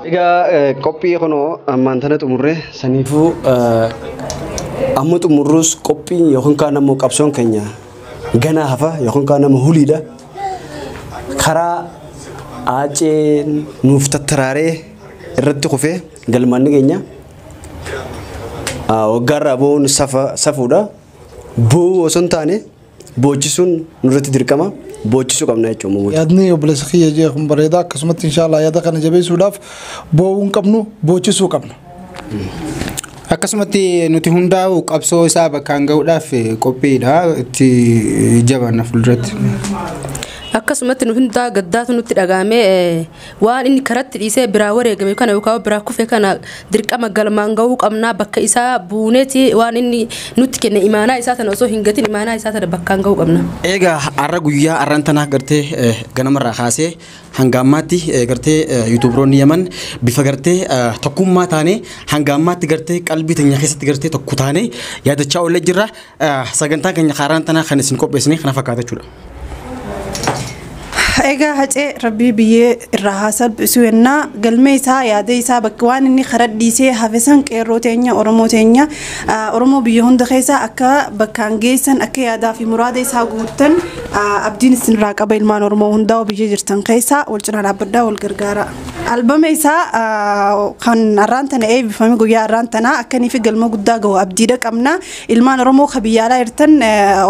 Egaa qophii kunoo ammaan tana xumurree saniifuu amma xumurruus qophiin yookaan kaan ammoo qabsoon keenya ganaa hafa yookaan kaan ammoo huliidha. Karaa Haaceen nuuf tattaraaree irratti kufee galmanni keenya waggaarraa boo'uun safuudha. Boo'uu osoo hin taane boochisuun nurratti dirqama boochisuu qabna jechuudha. Yaadni obboleessa kiyya jee kun bareeda akkasumatti inshaallah yaada kana jabeessuudhaaf boo'uu hin qabnu boochisuu qabna. Akkasumatti nuti hundaa'u qabsoo isaa bakkaan ga'uudhaaf qophiidha itti jabaanna fuulduratti. Akkasumatti nu hundaa gaddaatu nutti dhaga'ame waan inni karatti dhiisee biraa wareegame kana yookaan biraa kufe kana dirqama galmaan ga'uu qabnaa bakka isaa buuneeti waan inni nutti kenne imaanaa isaa tana osoo hin gatin imaanaa isaa tana bakkaan ga'uu qabna. Egaa har'a guyyaa har'aan tana gartee ganamarraa kaasee hanga ammaatti gartee yuutuubaroonni Yaman bifa gartee tokkummaa taanee hanga ammaatti gartee qalbii teenya keessatti gartee tokko taanee yaadachaa oolee jirra. Sagantaan keenya har'aan tana kan isin qopheessine kana fakkaata jechuudha. Egaa Hacee rabbii biyyee irraa haa salphisu yennaa galmee isaa yaada isaa bakka waan inni karaa dhiisee hafe san qeerroo teenya Oromoo teenya Oromoo biyya hunda keessaa akka bakkaan geessan akka yaadaa fi muraada isaa guuttan abdiin isinirraa qaba ilmaan Oromoo hundaa biyya jirtan keessaa wal cinaa dhaabbadhaa wal gargaara. Albama isaa kan arraan tana eebbifame guyyaa arraan tanaa akka inni fi galma guddaa gahu abdiidha qabna. Ilmaan Oromoo ka biyya alaa jirtan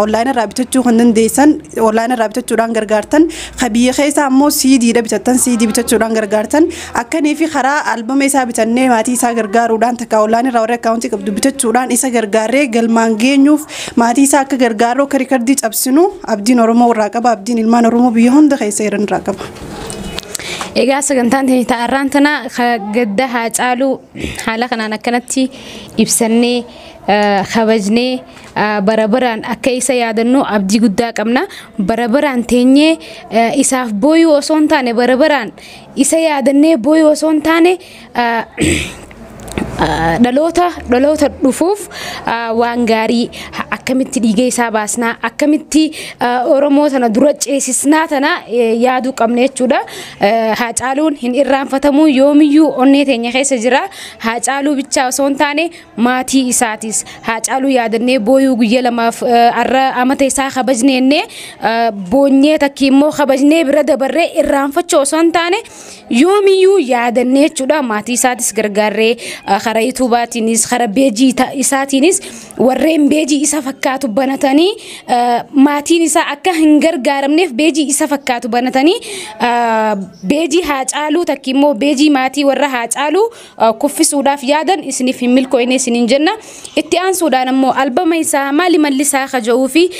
onlaayinii irraa bitachuu kan dandeessan onlaayinii irraa bitachuudhaan gargaartan ka biyya keessaa ammoo CD dha bitattan CD bitachuudhaan gargaartan akka inni fi karaa albama isaa bitannee maatii isaa gargaaruudhaan takka onlaayinii irraa warri akkaawuntii qabdu bitachuudhaan isa gargaarree galmaan geenyuuf maatii isaa akka gargaarru akka rikardii cabsinu abdiin Oromoo irraa qaba abdiin ilmaan Oromoo biyya hunda keessa jiran irraa qaba. Egaa sagantaan teenya ta'arraan tana gadda Haacaaluu haala kanaan akkanatti ibsannee kabajnee bara baraan akka isa yaadannu abdii guddaa qabna. Bara baraan teenyee isaaf booyuu osoo hin taane bara baraan isa yaadannee booyuu osoo hin taane dhaloota dhaloota dhufuuf waan gaarii akkamitti dhiiga isaa baasnaa akkamitti Oromoo tana dura ceesisnaa tana yaaduu qabna jechuudha. Haacaaluun hin irraanfatamu yoomiyyuu onnee teenya keessa jira. Haacaaluu bichaa osoo hin taane maatii isaatis Haacaaluu yaadannee booyuu guyya lamaaf arra amata isaa kabajneennee boonyee takki immoo kabajnee bira dabarree irraanfachuu osoo hin taane yoomiyyuu yaadannee jechuudha. Maatii isaatis gargaarree karaa yuutuubaatiinis karaa beejii isaatiinis warreen beejii isa fakkaatu banatanii maatiin isaa akka hin gargaaramneef beejii isa fakkaatu banatanii beejii Haacaaluu takki immoo beejii maatii warra Haacaaluu kuffisuudhaaf yaadan isiniif hin milkoo'ine isiniin jenna. Itti aansuudhaan ammoo albama isaa maali mallisaa kaja'uu fi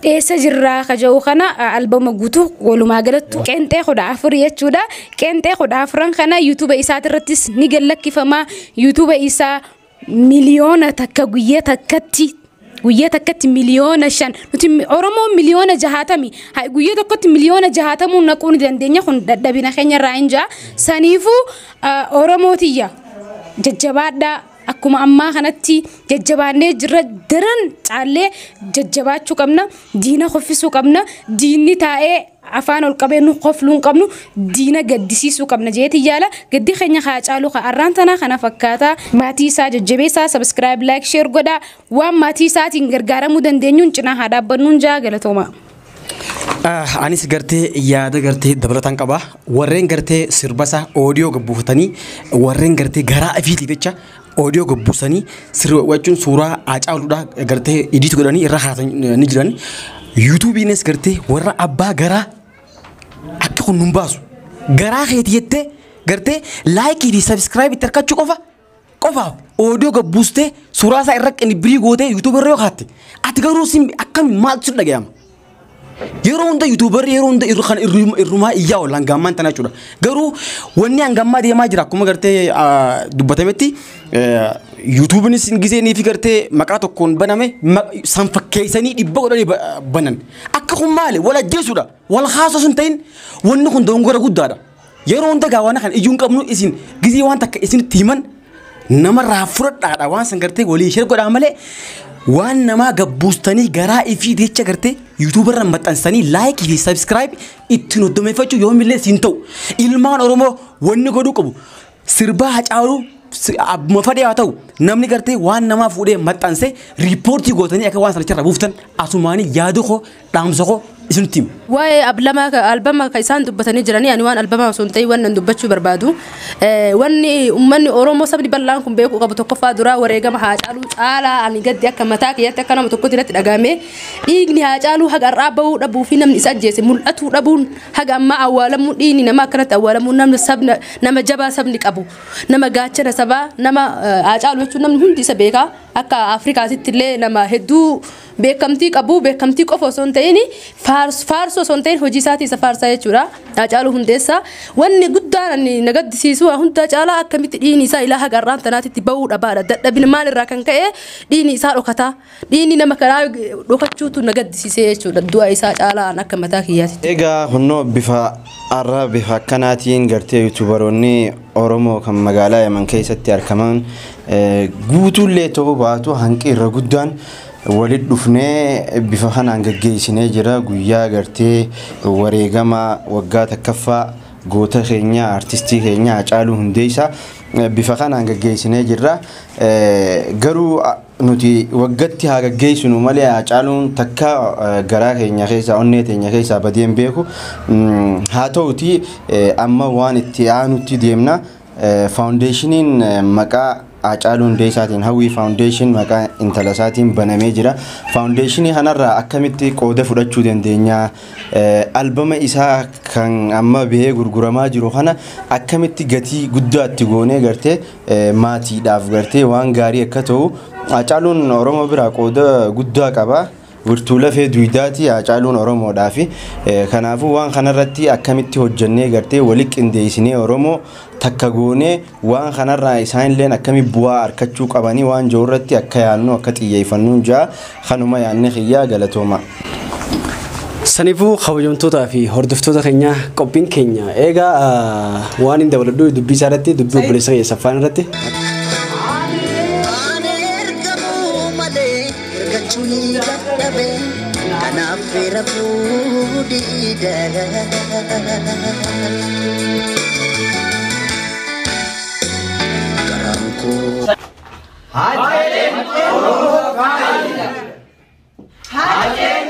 eessa jirraa kaja'uu kana albama guutuu walumaa galattu qeenxee 14 jechuudha. Qeenxee 14 kana yuutuuba isaatirrattis ni gallakkifama. Yuutuuba isaa 1 miliyoona guyyaa takkatti guyyaa takkatti 5 miliyoona nuti Oromoo 60 miliyoona guyyaa tokkotti 60 miliyoona naquu ni dandeenya kun dadhabina keenya irraa hin jaa. Saniifuu Oromootiyya jajjabaadhaa akkuma ammaa kanatti jajjabaannee jirra daran caallee jajjabaachuu qabna diina kuffisuu qabna diinni taa'ee afaan ol qabee nu kofluu hin qabnu diina gaddisiisuu qabna jeeti yaala gaddi keenya Haacaaluu ka arraan tanaa kana fakkaata maatii isaa jajjabeessaa subscribe like share godhaa waan maatii isaatiin gargaaramuu dandeenyuun cinaa haa dhaabbannuun jaa galatooma. Anis gartee yaada gartee dabalataan qaba. Warreen gartee sirbasa oodiyoo gabbuufatanii warreen gartee garaa ifiitiif jecha oodiyoo gabbuusanii sirba jechuun suuraa Haacaaluudha gartee edit godhanii irra haatan ni jiran. Yuutuubiinis gartee warra abbaa garaa akka kun nun baasu. Garaa keeti jettee gartee like fi subscribe itti harkachuu qofa qofaaf oodiyoo gabbuustee suuraa isaa irra qinibbirii gootee yuutuubii irra yoo kaatte ati garuu sin akkami maaltu si dhagayama? Yeroo hunda yuutuubarri yeroo hunda kan irrumaa iyyaa oola hanga ammaan tana jechuudha. Garuu wanni hanga ammaa deemaa jira akkuma gartee dubbatametti yuutuubinis giseenii fi gartee maqaa tokkoon baname san fakkeessanii dhibba godhanii banan. Akka kun maali? Wal ajjeesuudha. Wal haasoo sun ta'in wanni kun dogongora guddaadha. Yeroo hunda gaa waan kana iyyuu hin qabnu isin gisee waan takka isinitti himan namarraa fudhadhaadha waan san gartee walii share godhaa malee Waan namaa gabbuustanii garaa ifii jecha gartee YouTube irra maxxansanii like fi subscribe ittiin hoddomeeffachuu yoomillee siin ta'u. Ilmaan Oromoo wanni godhuu qabu sirbaa Hacaaluu abbuma fedhe haa ta'u, namni gartee waan namaa fuudhee maxxanse report gootanii akka waan sanacharra buuftan asumaanii yaada koo, dhaamsa koo isinitti himu. Waa'ee albama albama kan isaan dubbatanii jiranii, ani waan albama osoo hin ta'in waan nan dubbachuu barbaadu. Wanni uummanni Oromoo, sabni bal'aan kun beekuu qabu, tokkoffaa duraa wareegama Haacaaluu caalaa ani gaddi akka mataa kiyyatti, akka nama tokkotti irratti dhagahame, dhiigni Haacaaluu haga har'aa bahuu dhabuu fi namni isa ajjeese mul'atuu dhabuun, haga ammaa awwaalamuu, dhiigni nama akkanatti awwaalamuu, namni sabna nama jabaa sabni qabu, nama gaachana sabaa, nama Haacaaluu jechuun namni hundi isa beekaa, akka Afrikaatitti illee nama hedduu beekamtii qabu, beekamtii qofa osoo hin ta'in, faarsoo osoo hin ta'in, hojii isaatii isa faarsaa jechuudha. Haacaaluu Hundeessaa wanni guddaan ani na gaddisiisu waa hunda caalaa akkamitti dhiigni isaa ilaa haga har'aan tanaatitti bahuu dhabaadha. Dadhabina maalirraa kan ka'e dhiigni isaa dhokataa, dhiigni nama karaa dhokachuutu na gaddisiisee jechuudha, du'a isaa caalaa akka mataa kiyyaatitti. Egaa kunnoo bifa har'a bifa akkanaatiin gartee YouTuberoonni Oromoo kan magaalaa Yaman keessatti argaman guutuullee ta'uu baatu, hanqi irra guddaan walit dhufnee bifa kanaan gaggeessinee jira guyyaa gartee wareegama waggaa takkaffaa goota keenya, artistii keenya Hacaaluu Hundeessaa bifa kanaan gaggeessinee jirra. Garuu nuti waggatti haa gaggeessinu malee, Hacaaluun takka garaa keenya keessaa, onnee teenya keessaa badee hin beeku. Haa ta'uti amma waan itti aanutti deemna. Foundationiin maqaa Haacaaluu Hundeessaatiin, Hawwii Foundation, maqaa intala isaatiin banamee jira. Foundationii kanarraa akkamitti qooda fudhachuu dandeenya? Albama isaa kan amma bahee gurguramaa jiru kana akkamitti gatii guddaa itti goonee gartee maatiidhaaf gartee waan gaarii akka ta'u? Haacaaluun Oromoo biraa qooda guddaa qaba. Wirtuu lafee duwidaati Haacaaluun Oromoodhaafi. Kanaafuu waan kanarratti akkamitti hojjennee gartee wali qindeessinee Oromoo takka goonee waan kanarraa isaanilleen akkami bu'aa argachuu qabanii waan jiru irratti akka yaadnu, akka xiyyeeffannuun jaa. Kanuma yaadni kiyyaa, galatooma. Saniifuu kabajamtootaa fi hordoftoota keenya, qophiin keenya eegaa waan hin dabaladhu dubbii isaa irratti, dubbii obboleessa keenya Saffaan irratti. Ani ergamuu malee ergachuu ni dadhabe, kanaaf rafuu diida. Garaan koo. Haceen Oromoo qaaliidha. Haceen